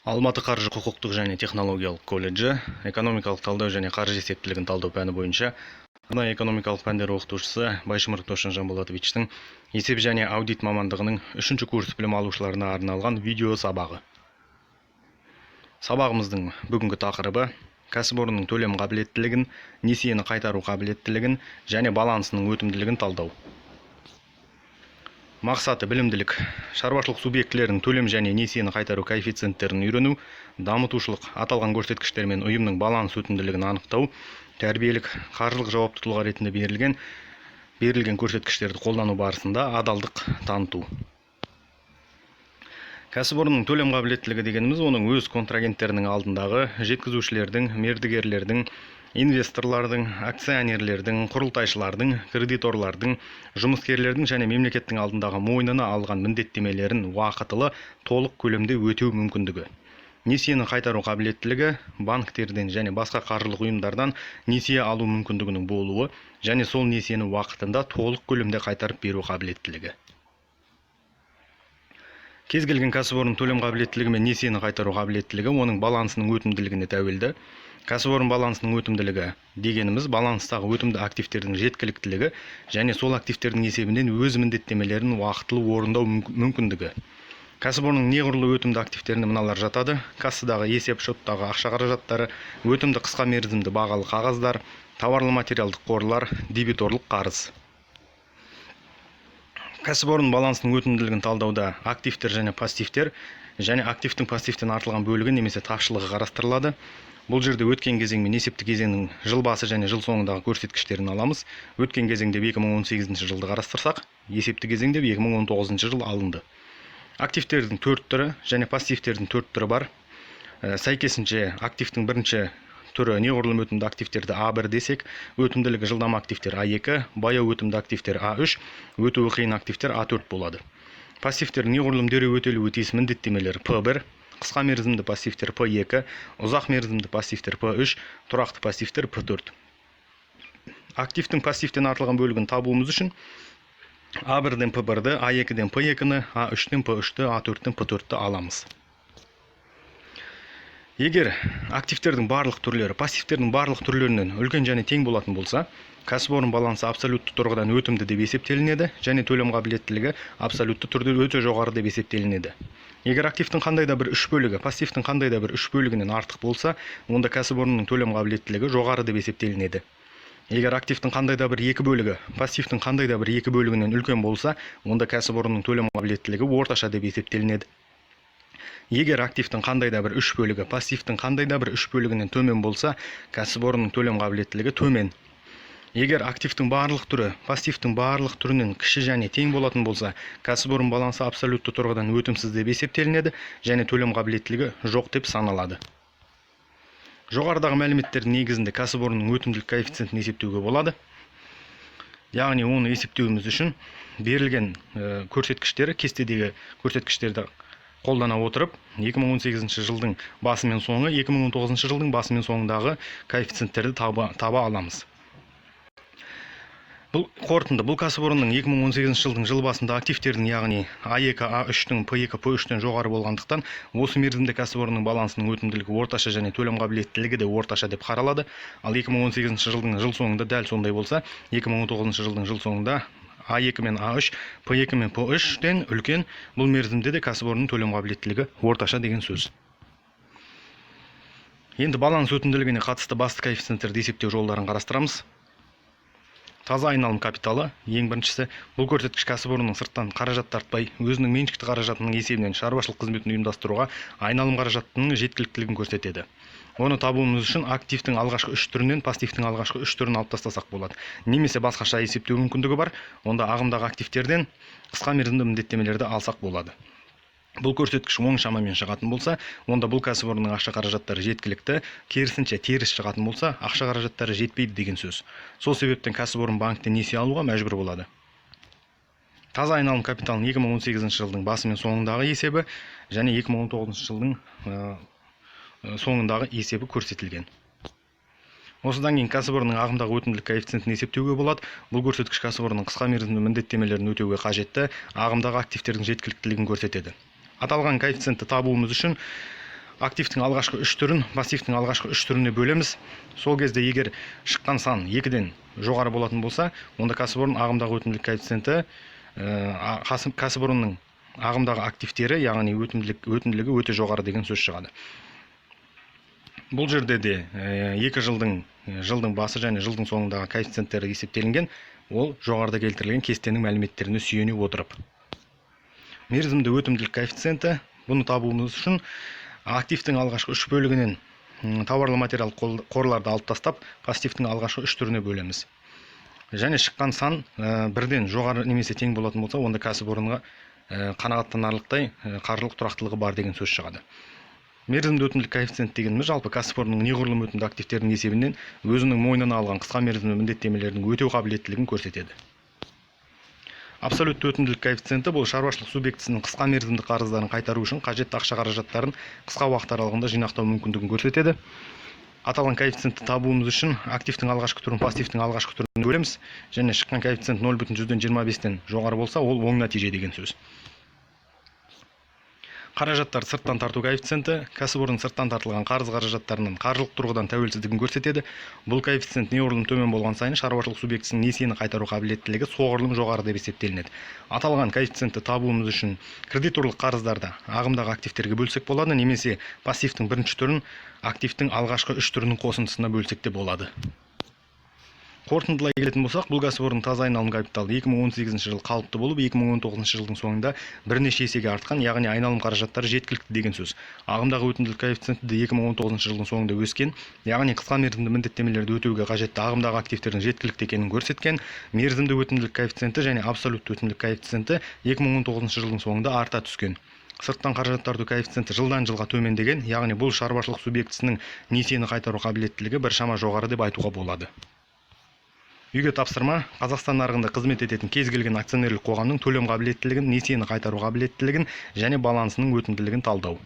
Алматы қаржы құқықтық және технологиялық колледжі экономикалық талдау және қаржы есептілігін талдау пәні бойынша арнайы экономикалық пәндер оқытушысы Байшымыров Досжан Жанболатовичтің есеп және аудит мамандығының үшінші курс білім алушыларына арналған видео сабағы. Сабағымыздың бүгінгі тақырыбы: кәсіпорынның төлем қабілеттілігін, несиені қайтару қабілеттілігін және балансының өтімділігін талдау. Мақсаты: білімділік, шаруашылық субъектілерінің төлем және несиені қайтару коэффициенттерін үйрену; дамытушылық, аталған көрсеткіштермен ұйымның баланс өтімділігін анықтау; тәрбиелік, қаржылық жауапты тұлға ретінде берілген көрсеткіштерді қолдану барысында адалдық таныту. Кәсіпорынның төлем қабілеттілігі дегеніміз – оның өз контрагенттерінің алдындағы, жеткізушілердің, мердігерлердің, инвесторлардың, акционерлердің, құрылтайшылардың, кредиторлардың, жұмыскерлердің және мемлекеттің алдындағы мойнына алған міндеттемелерін уақытылы, толық көлемде өтеу мүмкіндігі. Несиені қайтару қабілеттілігі – банктерден және басқа қаржылық ұйымдардан несие алу мүмкіндігінің болуы және сол несиені уақытында, толық көлемде қайтарып беру қабілеттілігі. Кез келген кәсіпорын төлем қабілеттілігі мен несиені қайтару қабілеттілігі оның балансының өтімділігіне тәуелді. Кәсіпорын балансының өтімділігі дегеніміз – баланстағы өтімді активтердің жеткіліктілігі және сол активтердің есебінен өз міндеттемелерін уақытылы орындау мүмкіндігі. Кәсіпорынның неғұрлым өтімді активтеріне мыналар жатады: кассадағы, есеп шоттағы ақша қаражаттары, өтімді қысқа мерзімді бағалы қағаздар, тауарлы материалдық қорлар, дебиторлық қарыз. Кәсіпорын балансының өтімділігін талдауда активтер және пассивтер және активтің пассивтен артылған бөлігі немесе тапшылығы қарастырылады. Бұл жерде өткен кезең мен есепті кезеңнің жыл басы және жыл соңындағы көрсеткіштерін аламыз. Өткен кезең деп 2018 жылды қарастырсақ, есепті кезең деп 2019 жыл алынды. Активтердің төрт түрі және пассивтердің төрт түрі бар. Сәйкесінше, активтің бірінші түрі неғұрлым өтімді активтерді А1 десек, өтімділігі жылдам активтер А2, баяу өтімді активтер А3, өтуі қиын активтер А4 болады. Пассивтер: неғұрлым дереу өтелуі тиіс міндеттемелер П1, қысқа мерзімді пассивтер П2, ұзақ мерзімді пассивтер П3, тұрақты пассивтер П4. Активтің пассивтен артылған бөлігін табуымыз үшін А1-ден П1-ді, А2-ден П2-ні, А3-тен П3-ті, А4-тен П4-ті аламыз. Егер активтердің барлық түрлері пассивтердің барлық түрлерінен үлкен және тең болатын болса, кәсіпорын балансы абсолютті тұрғыдан өтімді деп есептелінеді және төлем қабілеттілігі абсолютті түрде өте жоғары деп есептелінеді. Егер активтің қандай да бір үш бөлігі пассивтің қандай да бір үш бөлігінен артық болса, онда кәсіпорынның төлем қабілеттілігі жоғары деп есептелінеді. Егер активтің қандай да бір екі бөлігі пассивтің қандай да бір екі бөлігінен үлкен болса, онда кәсіпорынның төлем қабілеттілігі орташа деп есептелінеді. Егер активтің қандай да бір үш бөлігі пассивтің қандай да бір үш бөлігінен төмен болса, кәсіпорынның төлем қабілеттілігі төмен. Егер активтің барлық түрі пассивтің барлық түрінен кіші және тең болатын болса, кәсіпорын балансы абсолютті тұрғыдан өтімсіз деп есептелінеді және төлем қабілеттілігі жоқ деп саналады. Жоғарыдағы мәліметтердің негізінде кәсіпорынның өтімділік коэффициентін есептеуге болады. Яғни оны есептеуіміз үшін берілген көрсеткіштері, кестедегі көрсеткіштерді қолдана отырып, 2018 жылдың басы мен соңы, 2019 жылдың басы мен соңындағы коэффициенттерді таба аламыз. Бұл қорытынды: бұл кәсіпорынның 2018 жылдың жыл басында активтердің, яғни А2, А3-тің П2, П3-тен жоғары болғандықтан, осы мерзімде кәсіпорынның балансының өтімділігі орташа және төлем қабілеттілігі де орташа деп қаралады. Ал 2018 жылдың жыл соңында дәл сондай болса, 2019 жылдың жыл соңында А2 мен А3 П2 мен П3-тен үлкен, бұл мерзімде де кәсіпорынның төлем қабілеттілігі орташа деген сөз. Енді баланс өтімділігіне қатысты басты коэффициенттерді есептеу жолдарын қарастырамыз. Таза айналым капиталы ең біріншісі. Бұл көрсеткіш кәсіпорынның сырттан қаражат тартпай, өзінің меншікті қаражатының есебінен шаруашылық қызметін ұйымдастыруға айналым қаражатының жеткіліктілігін көрсетеді. Оны табуымыз үшін активтің алғашқы үш түрінен пассивтің алғашқы үш түрін алып тастасақ болады немесе басқаша есептеу мүмкіндігі бар: онда ағымдағы активтерден қысқа мерзімді міндеттемелерді алсақ болады. Бұл көрсеткіш оң шамамен шығатын болса, онда бұл кәсіпорынның ақша қаражаттары жеткілікті, керісінше, теріс шығатын болса, ақша қаражаттары жетпейді деген сөз. Сол себептен кәсіпорын банктен несие алуға мәжбүр болады. Таза айналым капиталының 2018 жылдың басы мен соңындағы есебі және 2019 жылдың соңындағы есебі көрсетілген. Осыдан кейін кәсіпорынның ағымдағы өтімділік коэффициентін есептеуге болады. Бұл көрсеткіш кәсіпорынның қысқа мерзімді міндеттемелерін өтеуге қажетті ағымдағы активтердің жеткіліктілігін көрсетеді. Аталған коэффициентті табуымыз үшін Активтің алғашқы үш түрін пассивтің алғашқы үш түріне бөлеміз. Сол кезде егер шыққан сан екіден жоғары болатын болса, онда кәсіпорын ағымдағы өтімділік коэффициенті, кәсіпорынның ағымдағы активтері, яғни өтімділігі өте жоғары деген сөз шығады. Бұл жерде де екі жылдың басы және жылдың соңындағы коэффициенттері есептелінген, ол жоғарыда келтірілген кестенің мәліметтеріне сүйене отырып. Мерзімді өтімділік коэффициенті. Бұны табуымыз үшін активтің алғашқы үш бөлігінен тауарлы материал қорларды алып тастап, пассивтің алғашқы үш түріне бөлеміз. Және шыққан сан бірден жоғары немесе тең болатын болса, онда кәсіпорынға қанағаттанарлықтай қаржылық тұрақтылығы бар деген сөз шығады. Мерзімді өтімділік коэффициент дегеніміз жалпы кәсіпорынның неғұрлым өтімді активтердің есебінен өзінің мойнына алған қысқа мерзімді міндеттемелердің өтеу қабілеттілігін көрсетеді. Абсолютті өтімділік коэффициенті: бұл шаруашылық субъектісінің қысқа мерзімді қарыздарын қайтару үшін қажетті ақша қаражаттарын қысқа уақыт аралығында жинақтау мүмкіндігін көрсетеді. Аталған коэффициентті табуымыз үшін активтің алғашқы түрін пассивтің алғашқы түріне бөлеміз және шыққан коэффициент 0,25-тен жоғары болса, ол оң нәтиже деген сөз. Қаражаттар сырттан тарту коэффициенті кәсіпорын сырттан тартылған қарыз қаражаттарынан қаржылық тұрғыдан тәуелсіздігін көрсетеді. Бұл коэффициент неғұрлым төмен болған сайын, шаруашылық субъектісінің несиені қайтару қабілеттілігі соғұрлым жоғары деп есептелінеді. Аталған коэффициентті табуымыз үшін кредиторлық қарыздарды ағымдағы активтерге бөлсек болады немесе пассивтің бірінші түрін активтің алғашқы үш түрінің қосындысына бөлсек те болады. Қорытындылай келетін болсақ, бұл кәсіпорын таза айналым капиталы 2018 жылы қалыпты болып, 2019 жылдың соңында бірнеше есеге артқан, яғни айналым қаражаттары жеткілікті деген сөз. Ағымдағы өтімділік коэффициенті де 2019 жылдың соңында өскен, яғни қысқа мерзімді міндеттемелерді өтеуге қажетті ағымдағы активтердің жеткілікті екенін көрсеткен. Мерзімді өтімділік коэффициенті және абсолютті өтімділік коэффициенті 2019 жылдың соңында арта түскен. Сырттан қаражат тарту коэффициенті жылдан жылға төмендеген, яғни бұл шаруашылық субъектісінің несиені қайтару қабілеттілігі біршама жоғары деп айтуға болады. Үйге тапсырма: Қазақстан нарығында қызмет ететін кез келген акционерлік қоғамның төлем қабілеттілігін, несиені қайтару қабілеттілігін және балансының өтімділігін талдау.